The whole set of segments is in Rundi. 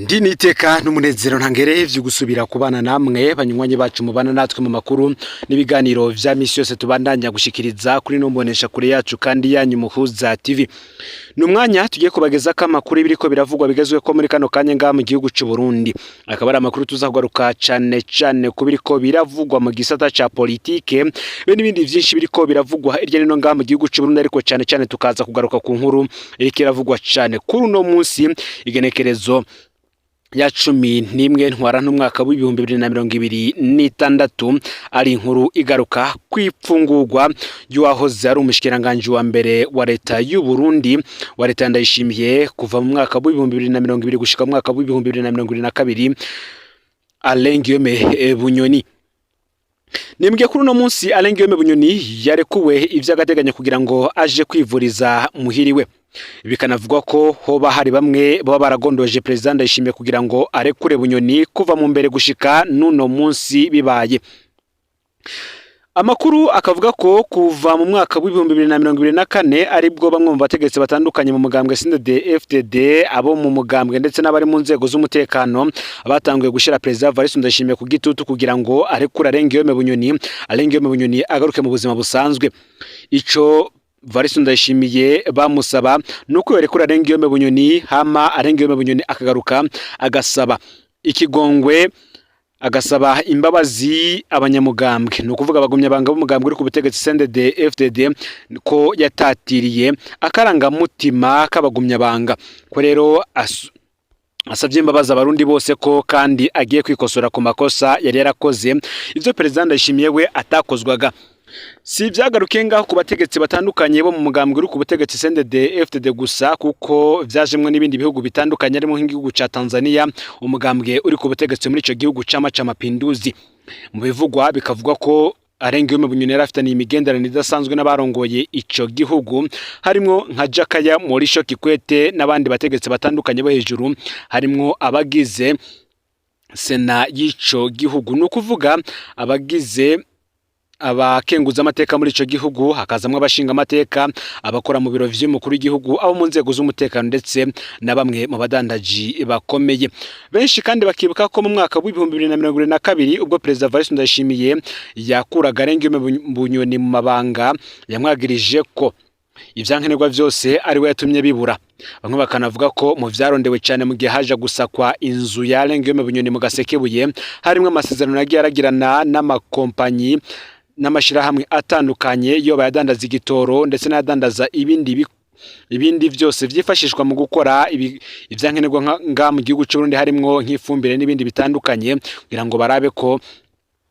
Ndi niteka n'umunezero ntangere vyo gusubira kubana namwe, banywanyi bacu mubana natwe mu makuru n'ibiganiro vya misi yose tubandanya gushikiriza kuri no mbonesha kure yacu kandi yanyu Muhuza TV. Ni umwanya tugiye kubageza ko amakuru ibiriko biravugwa bigezwe ko muri kano kanya ngaha mu gihugu c'u Burundi. Akaba ari amakuru tuzakugaruka cane cane ku biriko biravugwa mu gisata ca politike be n'ibindi vyinshi biriko biravugwa hirya no hino ngaha mu gihugu c'u Burundi, ariko cane cane tukaza kugaruka ku nkuru iriko iravugwa cane kuri uno munsi, igenekerezo ya 11 Ntwarante umwaka w'2026, ari inkuru igaruka kw'ipfungurwa ry'uwahoze ari umushikiranganji wa mbere wa leta y'u Burundi, wa leta ya Ndayishimiye, kuva mu mwaka w'2020 gushika mu mwaka w'2022, Alain Guillaume Bunyoni. Nimbwiye kuri uno munsi Alain Guillaume Bunyoni yarekuwe ivy'agateganyo kugira ngo aje kwivuriza muhiriwe. Bikanavugwa ko hoba hari bamwe baba baragondoje Perezida Ndayishimiye kugira ngo arekure Bunyoni kuva mu mbere gushika n'uno munsi bibaye. Amakuru akavuga ko kuva mu mwaka w'2024 aribwo bamwe mu bategetsi batandukanye mu mugambwe CNDD FDD, abo mu mugambwe ndetse n'abari mu nzego z'umutekano, batanguye gushira Perezida Evariste Ndayishimiye ku gitutu kugira ngo arekure Alain Guillaume Bunyoni, Alain Guillaume Bunyoni agaruke mu buzima busanzwe. Ico Evariste Ndayishimiye bamusaba nuko yorekura Alain Guillaume Bunyoni, hama Alain Guillaume Bunyoni akagaruka agasaba ikigongwe, agasaba imbabazi abanyamugambwe, ni ukuvuga abagumyabanga b'umugambwe uri ku butegetsi CNDD FDD, ko yatatiriye akarangamutima k'abagumyabanga, ko rero asabye imbabazi abarundi bose, ko kandi agiye kwikosora ku makosa yari yarakoze, ivyo Perezida Ndayishimiye we atakozwaga. Si ivyagarukiye ngaho ku bategetsi batandukanye bo mu mugambwe uri ku butegetsi CNDD FDD gusa, kuko vyajemwo n'ibindi bihugu bitandukanye, harimo nk'igihugu ca Tanzania, umugambwe uri ku butegetsi muri ico gihugu, Chama cha Mapinduzi. Mu bivugwa bikavugwa ko Alain Guillaume Bunyoni yari afitaniye imigenderanire idasanzwe n'abarongoye ico gihugu, harimwo nka Jakaya Mrisho Kikwete n'abandi bategetsi batandukanye bo hejuru, harimwo abagize sena y'ico gihugu, ni ukuvuga abagize abakenguza amateka muri ico gihugu, hakazamwo abashinga amateka, abakora mu biro vy'umukuru w'igihugu, abo mu nzego z'umutekano, ndetse na bamwe mu badandaji bakomeye benshi. Kandi bakibuka ko mu mwaka w'2022, ubwo Perezida Evariste Ndayishimiye yakuraga Alain Guillaume Bunyoni mu mabanga, yamwagirije ko ivyankenerwa vyose ari we yatumye bibura. Bamwe bakanavuga ko mu vyarondewe cyane mu gihe haja gusakwa inzu ya Alain Guillaume Bunyoni mu Gasekebuye, harimwo amasezerano yagiye aragirana n'amakompanyi n'amashirahamwe atandukanye, yo bayadandaza igitoro ndetse n'ayadandaza ibindi vyose vyifashishwa mu gukora ivyankenerwa nga mu gihugu c'u Burundi, harimwo nk'ifumbire n'ibindi bitandukanye, kugira ngo barabe ko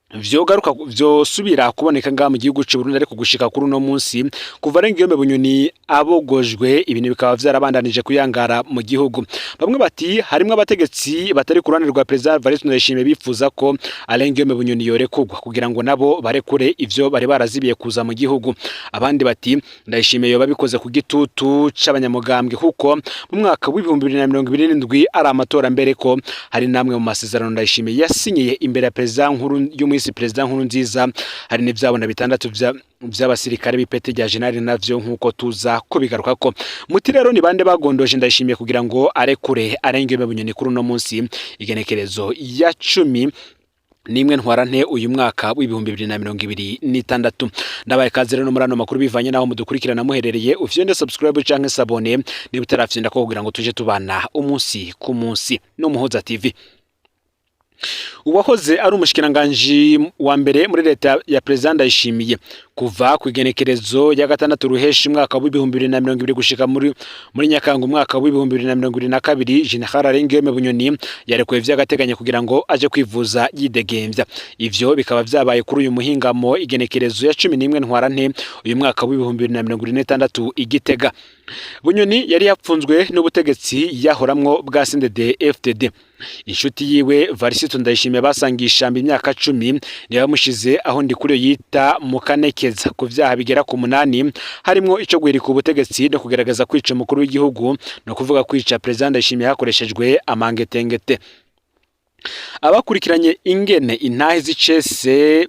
vyogaruka, vyosubira kuboneka ngaha mu gihugu c'u Burundi. Ariko gushika kuri uno munsi, kuva Alain Guillaume Bunyoni abogojwe, ibintu bikaba vyarabandanije kuyangara mu gihugu. Bamwe bati harimwo abategetsi batari ku ruhande rwa Perezida Evariste Ndayishimiye bifuza ko Alain Guillaume Bunyoni yorekurwa kugira ngo nabo barekure ivyo bari barazibiye kuza mu gihugu. Abandi bati Ndayishimiye yoba bikoze ku gitutu c'abanyamugambwe, kuko mu mwaka w'2027 ari amatora, mbere ko hari namwe mu masezerano Ndayishimiye yasinyiye imbere ya Perezida nkuru y'umwisi Perezida Nkurunziza, hari n'ivyabona bitandatu vy'abasirikare b'ipete rya general, navyo nkuko tuza kubigaruka ko. Muti rero ni bande bagondoje Ndayishimiye kugira ngo arekure Alain Guillaume Bunyoni kuri uno munsi, igenekerezo ya 11 Ntwarante uyu mwaka w'2026? Ndabaye kaze rero muri ano makuru, bivanye naho mudukurikirana muherereye. Ufyonde subscribe canke s'abonner niba utarafyonda ko, kugira ngo tuje tubana umunsi ku munsi no Muhuza TV. Uwahoze ari umushikiranganji wa mbere muri leta ya Perezida Ndayishimiye kuva ku igenekerezo ya 6 Ruheshi umwaka w'2020 gushika muri Nyakanga umwaka w'2022, General Alain Guillaume Bunyoni, yarekuwe vy'agateganyo kugira ngo aje kwivuza yidegemvya. Ivyo bikaba vyabaye kuri uyu muhingamo, igenekerezo ya 11 Ntwarante uyu mwaka w'2026 i Gitega. Bunyoni yari yapfunzwe n'ubutegetsi yahoramwo bwa CNDD FDD. Inshuti yiwe Varisito Ndayishimiye basangiye ishamba imyaka 10 niwe yamushize aho Ndikuriyo yita mu kanekeza ku vyaha bigera ku munani, harimwo ico guhirika ubutegetsi no kugerageza kwica umukuru w'igihugu, no kuvuga kwica Perezida Ndayishimiye hakoreshejwe amangetengete. Abakurikiranye ingene intahe z'icese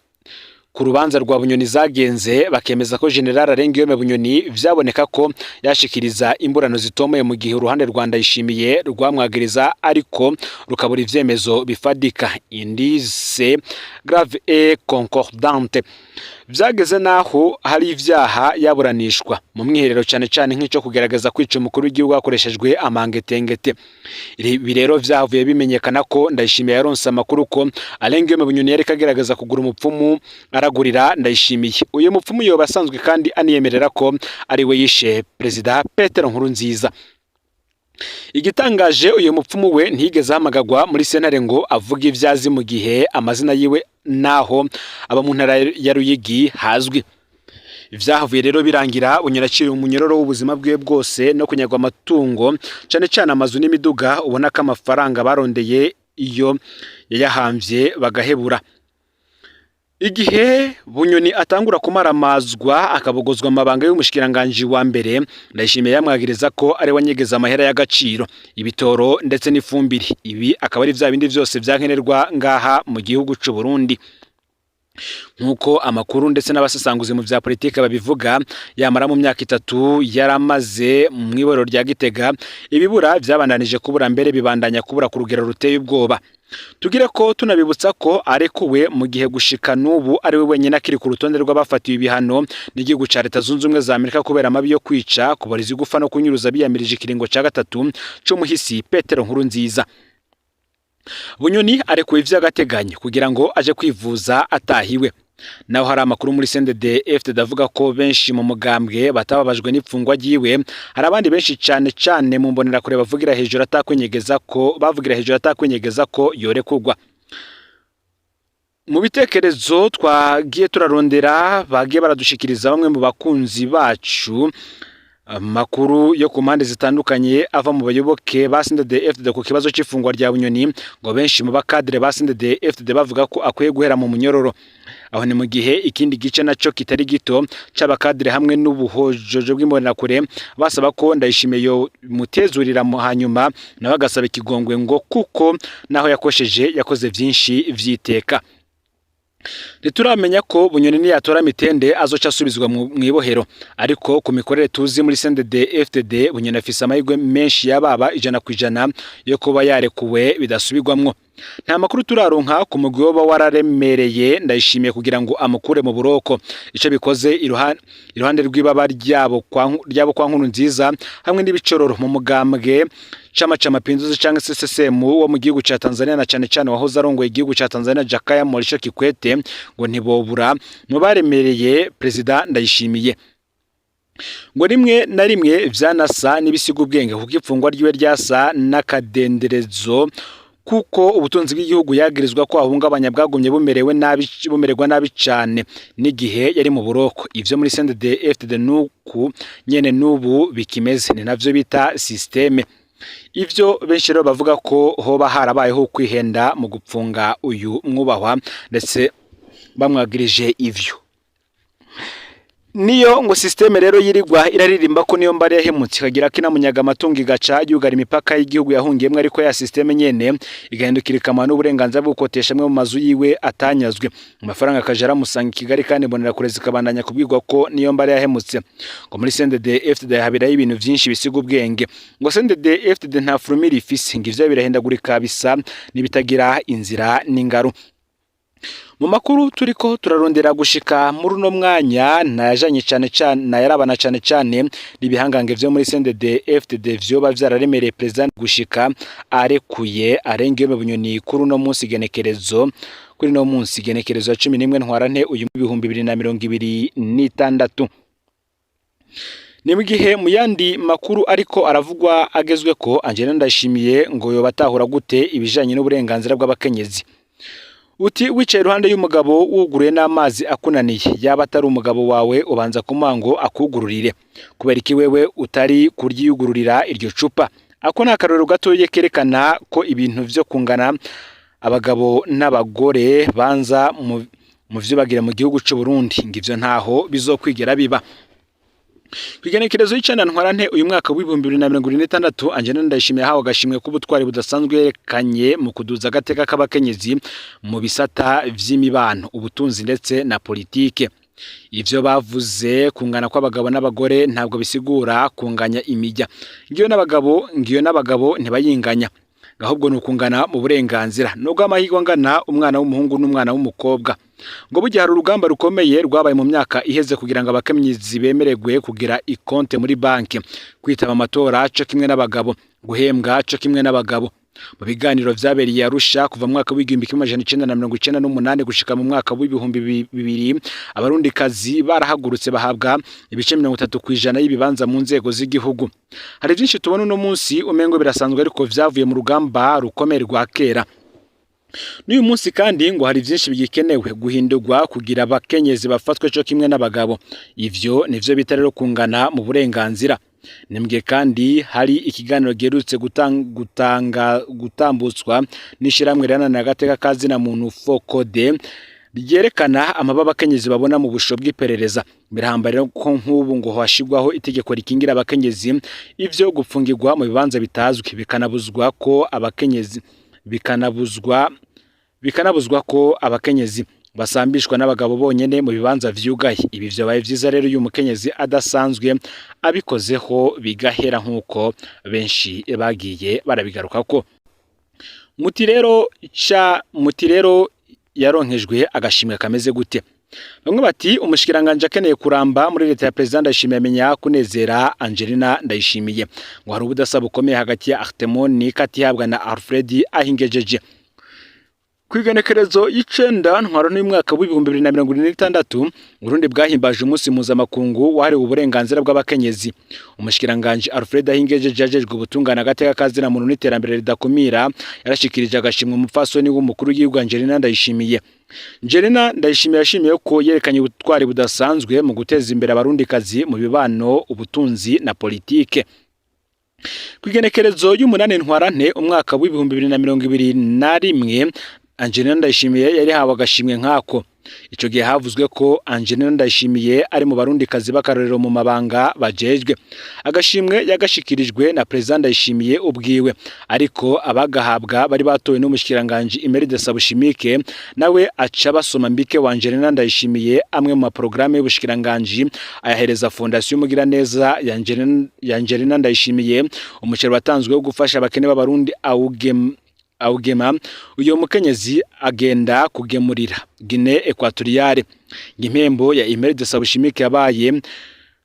Ku rubanza rwa Bunyoni zagenze, bakemeza ko General Alain Bunyoni vyaboneka ko yashikiriza imburano zitomeye, mu gihe uruhande rwa Ndayishimiye rwamwagiriza ariko rukabura ivyemezo bifadika, indices graves et concordants. Vyageze naho hari ivyaha yaburanishwa mu mwiherero, cane cane nk'ico kugerageza kwica umukuru w'igihugu hakoreshejwe amangetengete. Ibi rero vyavuye bimenyekana ko Ndayishimiye yaronse amakuru ko Alain Guillaume Bunyoni yariko agerageza kugura umupfumu aragurira Ndayishimiye. Uyu mupfumu yoba asanzwe kandi aniyemerera ko ari we yishe Perezida Petero Nkurunziza. Igitangaje, uyu mupfumu we ntiyigeze ahamagagwa muri sentare ngo avuge ivyo azi, mu gihe amazina yiwe naho aba mu ntara ya Ruyigi hazwi. Ivyahavuye rero birangira Bunyoni aciriwe umunyororo w'ubuzima bwiwe bwose no kunyagwa amatungo, cane cane amazu n'imiduga, ubona ko amafaranga barondeye iyo yayahamvye bagahebura. Igihe Bunyoni atangura kumaramazwa, akabogozwa amabanga y'umushikiranganji wa mbere, Ndayishimiye yamwagiriza ko ari we anyegeza amahera y'agaciro, ibitoro ndetse n'ifumbire. Ibi akaba ari vya bindi vyose vyankenerwa ngaha mu gihugu c'u Burundi. Nk'uko amakuru ndetse n'abasesanguzi mu vya politike babivuga, yamara mu myaka 3 yaramaze mu iborero rya Gitega, ibibura vyabandanije kubura, mbere bibandanya kubura ku rugero ruteye ubwoba. Tugire ko tunabibutsa ko arekuwe mu gihe gushika n'ubu ari we wenyine akiri ku rutonde rw'abafatiwe ibihano n'igihugu ca Leta Zunze Ubumwe za Amerika kubera amabi yo kwica, kubora igufa no kunyuruza biyamirije ikiringo ca gatatu c'umuhisi Petero Nkurunziza. Bunyoni arekuwe ivy'agateganyo kugira ngo aje kwivuza atahiwe. Naho hari amakuru muri CNDD FDD avuga ko benshi mu mugambwe batababajwe n'ipfungwa ryiwe, hari abandi benshi, cane cane mu mbonerakure, bavugira hejuru atakwenyegeza ko yorekugwa. Mu bitekerezo twagiye turarondera bagiye baradushikiriza bamwe mu bakunzi bacu, amakuru yo ku mpande zitandukanye ava mu bayoboke ba CNDD FDD ku kibazo c'ifungwa rya Bunyoni, ngo benshi mu bakadre ba CNDD FDD bavuga ko akwiye guhera mu munyororo. Aho ni mu gihe ikindi gice naco kitari gito c'abakadre hamwe n'ubuhojojo bw'imbonerakure basaba ko Ndayishimiye yo mutezurira mu hanyuma nawe agasaba ikigongwe, ngo kuko naho yakosheje yakoze vyinshi vyiteka. Ntituramenya ko Bunyoni niyatora mitende azoca asubizwa mu ibohero, ariko ku mikorere tuzi muri CNDD FDD, Bunyoni afise amahirwe menshi yababa 100% yo kuba yarekuwe bidasubirwamwo. Nta makuru turaronka ku mugwi woba wararemereye Ndayishimiye kugira ngo amukure mu buroko. Ico bikoze, iruhande rw'ibaba ryabo kwa Nkuru Nziza hamwe n'ibicororo mu mugambwe Chama cha Mapinduzi canke CCM wo mu gihugu ca Tanzania, na cane cane wahoze arongoye igihugu ca Tanzania Jakaya Mrisho Kikwete, ngo ntibobura mu baremereye Perezida Ndayishimiye. Ngo rimwe na rimwe vyanasa n'ibisiga ubwenge, kuko ifungwa ryiwe ryasa n'akadenderezo, kuko ubutunzi bw'igihugu yagirizwa ko ahungabanya bwagumye bumerewe nabi, bumererwa nabi cane n'igihe yari mu buroko. Ivyo muri CNDD FDD nuku nyene n'ubu bikimeze, ni navyo bita système. Ivyo benshi rero bavuga ko hoba harabayeho kwihenda mu gupfunga uyu mwubahwa, ndetse bamwagirije ivyo. Niyo ngo système rero yirigwa iraririmba ko niyo mbare yahemutse, ikagira ko inamunyaga amatungo, igaca yugara imipaka y'igihugu yahungiyemwo, ariko ya système nyene igahindukira ikamuha n'uburenganzira bwo gukotesha amwe mu mazu yiwe atanyazwe, amafaranga akaja aramusanga i Kigali, kandi imbonerakure zikabandanya kubwirwa ko niyo mbare yahemutse. Ngo muri CNDD FDD haberayo ibintu vyinshi bisiga ubwenge. Ngo CNDD FDD nta formule ifise, ngo ivyo birahindagurika bisa n'ibitagira inzira n'ingaru. Mu makuru turiko turarondera gushika muri uno mwanya, nayajanye cane cane, nayarabana cane cane n'ibihangange vyo muri CNDD FDD vyoba vyararemereye president gushika arekuye Alain Guillaume Bunyoni kuri uno munsi genekerezo, kuri no munsi genekerezo ya 11 Ntwarante uyu 2026. Ni mu gihe mu yandi makuru ariko aravugwa agezwe ko Angelina Ndayishimiye ngo yoba atahura gute ibijanye n'uburenganzira bw'abakenyezi. Uti wicaye iruhande y'umugabo wuguruye n'amazi akunaniye, yaba atari umugabo wawe ubanza kumuha ngo akugururire. Kubera iki wewe utari kuryiyugururira iryo cupa? Ako ni akarorero gatoya kerekana ko ibintu vyo kungana abagabo n'abagore banza mu vyo bagira mu gihugu c'u Burundi, ngo ivyo ntaho bizokwigera biba. Kw'igenekerezo y'icenda Ntwarante uyu mwaka w'2026, Angelina Ndayishimiye yahawe agashimwe k'ubutwari budasanzwe yerekanye mu kuduza agateka k'abakenyezi mu bisata vy'imibano, ubutunzi ndetse na politike. Ivyo bavuze kungana kw'abagabo n'abagore ntabwo bisigura kunganya imijya. Ngiyo n'abagabo ntibayinganya, ahubwo ni ukungana mu burenganzira, nubwo amahirwe angana umwana w'umuhungu n'umwana w'umukobwa. Ngo burya hari urugamba rukomeye rwabaye mu myaka iheze kugira ngo abakenyezi bemererwe kugira ikonte muri banki, kwitaba amatora co kimwe n'abagabo, guhembwa co kimwe n'abagabo. Mu biganiro vyabereye Arusha kuva mu mwaka w'1998 gushika mu mwaka w'2000, abarundikazi barahagurutse bahabwa ibice 30% y'ibibanza mu nzego z'igihugu. Hari vyinshi tubona uno munsi umengo birasanzwe, ariko vyavuye mu rugamba rukomeye rwa kera. N'uyu munsi kandi ngo hari vyinshi bigikenewe guhindurwa kugira abakenyezi bafatwe co kimwe n'abagabo. Ivyo nivyo bita rero kungana mu burenganzira. Nimbwiye kandi hari ikiganiro giherutse gutanga gutambutswa n'ishirahamwe riharanira agateka ka zina muntu FOCODE, ryerekana amaba abakenyezi babona mu busho bw'iperereza. Birahambaye rero ko nk'ubu ngo hashigwaho itegeko rikingira abakenyezi ivyo gupfungirwa mu bibanza bitazwi, bikanabuzwa ko abakenyezi basambishwa n'abagabo bonyene mu bibanza vyugaye. Ibi vyabaye vyiza rero uyu mukenyezi adasanzwe abikozeho bigahera, nk'uko benshi bagiye barabigarukako. Muti rero yaronkejwe agashimwe kameze gute? Bamwe bati umushikiranganje akeneye kuramba muri leta ya President Ndayishimiye amenya kunezera Angelina Ndayishimiye. Ngo hari ubudasa bukomeye hagati ya Artemon Katihabwa na Alfred Ahingejeje. Kw'igenekerezo y'icenda Ntwaro n'umwaka w'2026, Burundi bwahimbaje umunsi mpuzamakungu wahariwe uburenganzira bw'abakenyezi. Umushikiranganje Alfred Ahingejeje ajejwe ubutungane, agateka ka zina muntu n'iterambere ridakumira yarashikirije agashimwe umupfasoni w'umukuru w'igihugu Angelina Ndayishimiye. Angelina Ndayishimiye yashimiye ko yerekanye ubutwari budasanzwe mu guteza imbere abarundikazi mu bibano, ubutunzi na politike. Kw'igenekerezo y'umunani Ntwarante umwaka w'2021, Angelina Ndayishimiye yari hawe agashimwe nk'ako. Ico gihe havuzwe ko Angelina Ndayishimiye ari mu barundikazi b'akarorero mu mabanga bajejwe. Agashimwe yagashikirijwe na President Ndayishimiye ubwiwe, ariko abagahabwa bari batowe n'umushikiranganje Imelde Sabushimike, nawe aca basoma mbike wa Angelina Ndayishimiye amwe mu maprograme y'ubushikiranganje ayahereza Fondation Umugiraneza ya Angelina Ndayishimiye. Umuceri watanzwe wo gufasha abakene b'abarundi awugema uyo mukenyezi agenda kugemurira Guinée Equatoriale. Impembo ya Imelde Sabushimike yabaye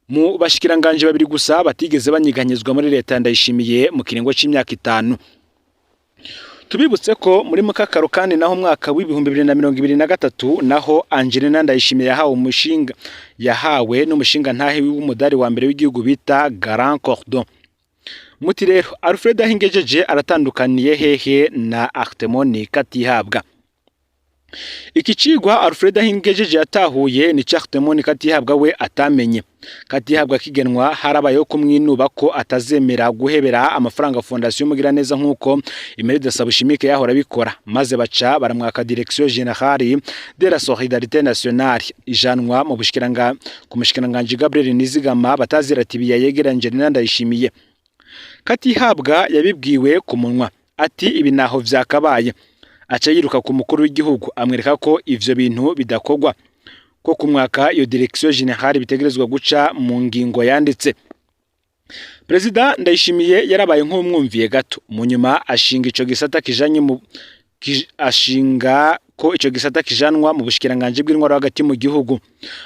mu bashikiranganje babiri gusa batigeze banyiganyizwa muri leta ya Ndayishimiye mu kiringo c'imyaka 5. Tubibutse ko muri Mukakaro kandi naho umwaka w'2023 naho Angelina Ndayishimiye yahawe n'umushinga ntahe w'umudari wa mbere w'igihugu bita Grand Cordon. Muti rero Alfred Ahingejeje aratandukaniye hehe na Artemon Katihabwa? Iki cigwa Alfred Ahingejeje yatahuye ni Artemon Katihabwa we atamenye. Katihabwa kigenwa harabayeho kumwinuba ko atazemera guhebera amafaranga Fondation Mugiraneza nk'uko Imelde Sabushimike yahora abikora, maze baca baramwaka Direction Générale de la Solidarité Nationale, ijanwa mu bushikiranga ku mushikiranganje Gabriel Nizigama batazira tibiya yegera Angelina Ndayishimiye. Katihabwa yabibwiwe ku munwa, ati ibi naho vyakabaye, aca yiruka ku mukuru w'igihugu amwereka ko ivyo bintu bidakogwa, ko ku mwaka iyo direction générale bitegerezwa guca mu ngingo yanditse. Perezida Ndayishimiye yarabaye nk'umwumviye gato, mu nyuma ashinga ko ico gisata kijanwa mu bushikiranganje bw'intwaro hagati mu gihugu.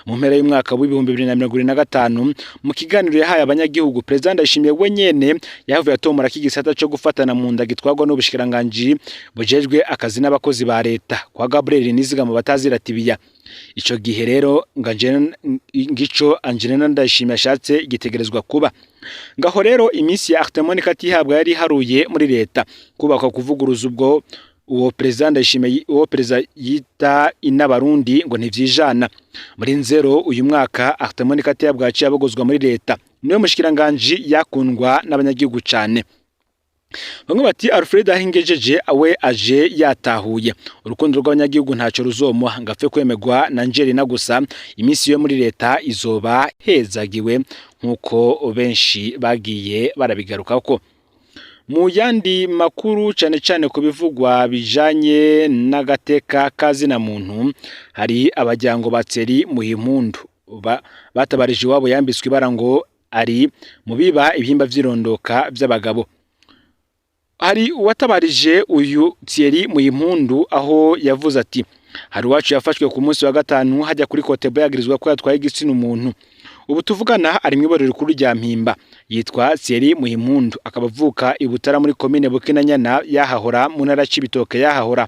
Mu mpera y'umwaka w'2025, mu kiganiro yahaye abanyagihugu, Perezida Ndayishimiye we nyene yahavuye atomora ko igisata co gufatana mu nda gitwarwa n'ubushikiranganje bujejwe akazi n'abakozi ba leta kwa Gabriel Nizigama batazira tibiya. Ico gihe rero ngico Angelina Ndayishimiye ashatse gitegerezwa kuba. Ngaho rero iminsi ya Artemon Katihabwa yari iharuye muri leta. Kubakwa kuvuguruza ubwo uwo Perezida Ndayishimiye, uwo perezida yita inabarundi, ngo ntivyijana. Muri Nzero uyu mwaka Artemon Katihabwa yaciye abogozwa muri leta. Niwe mushikiranganje yakundwa n'abanyagihugu cane. Bamwe bati Alfred Ahingejeje we aje yatahuye urukundo rw'abanyagihugu, ntaco ruzomuha ngo apfe kwemegwa na Angelina gusa. Iminsi yo muri leta izoba hezagiwe, nk'uko benshi bagiye barabigarukako. Mu yandi makuru, cane cane ku bivugwa bijanye n'agateka kazina muntu, hari abajyango ba Thierry Muhimpundu batabarije iwabo yambitswe ibara ngo ari mu biba ibihimba vy'irondoka vy'abagabo. Hari uwatabarije uyu Thierry Muhimpundu, aho yavuze ati: "Hari uwacu yafashwe ku munsi wa gatanu hajya kuri Kotebo, yagirizwa ko yatwaye igitsina umuntu. Ubu tuvugana ari mw'iborero rikuru rya Mpimba. Yitwa Thierry Muhimpundu, akaba avuka i Butara muri komine Bukinanyana yahahora, mu ntara Cibitoke yahahora.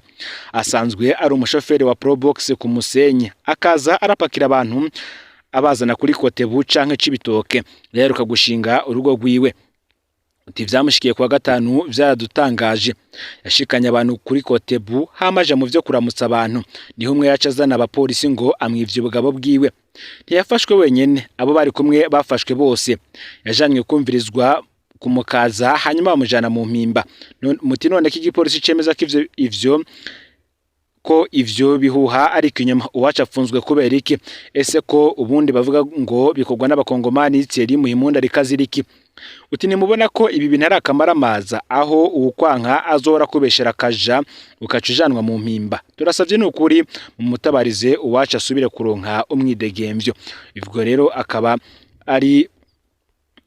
Asanzwe ari umushoferi wa Probox ku Musenyi, akaza arapakira abantu abazana kuri Kotebu canke Cibitoke. Yaheruka gushinga urugo rwiwe." Uti vyamushikiye kuwa gatanu vyaradutangaje. Yashikanye abantu kuri Kotebu, hamaje mu vyo kuramutsa abantu, niho umwe yaca azana abapolisi ngo amwivye ubugabo bwiwe. Ntiyafashwe wenyene, abo bari kumwe bafashwe bose. Yajanywe kumvirizwa kumukaza, hanyuma bamujana mu Mpimba." Muti none ko igipolisi cemeza ko ivyo bihuha ari ikinyoma, uwacu apfunzwe kubera iki? Ese ko ubundi bavuga ngo bikorwa n'abakongomani, Thierry Muhimpundu ariko azira iki? Uti ntimubona ko ibi bintu ari akamaramaza, aho uwukwanka azohora akubeshera, akaja ukaca ujanwa mu Mpimba? Turasavye ni ukuri mumutabarize uwacu asubire kuronka umwidegemvyo. Ivyo rero akaba ari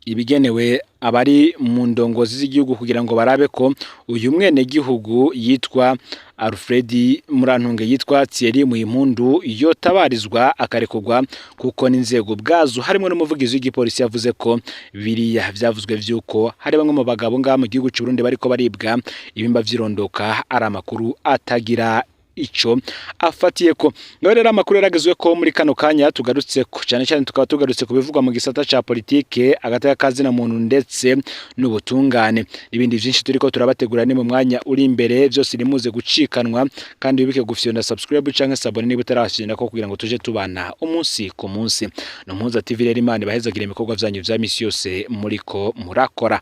ibigenewe abari mu ndongozi z'igihugu kugira ngo barabe ko uyu mwenegihugu yitwa Alfred Murantunge, yitwa Thierry Muhimpundu, yotabarizwa akarekurwa, kuko n'inzego ubwazo harimo n'umuvugizi w'igipolisi yavuze ko biriya vyavuzwe vy'uko hari bamwe mu bagabo ngaha mu gihugu c'u Burundi bariko baribwa ibimba vy'irondoka ari amakuru atagira ico afatiye ko. Ngaho rero amakuru yaragezwe ko muri kano kanya tugarutse ko cyane cyane, tukaba tugarutse ku bivugwa mu gisata ca politike, agateka kazina muntu ndetse n'ubutungane, n'ibindi vyinshi turiko turabategura ni mu mwanya uri imbere. Vyose nimuze gucikanwa, kandi wibuke gufyonda subscribe canke s'abonner niba utarafyonda ko, kugira ngo tuje tubana umunsi ku munsi. No Mpuza TV rero, Imana ibahezagire ibikorwa vyanyu vya misi yose muriko murakora.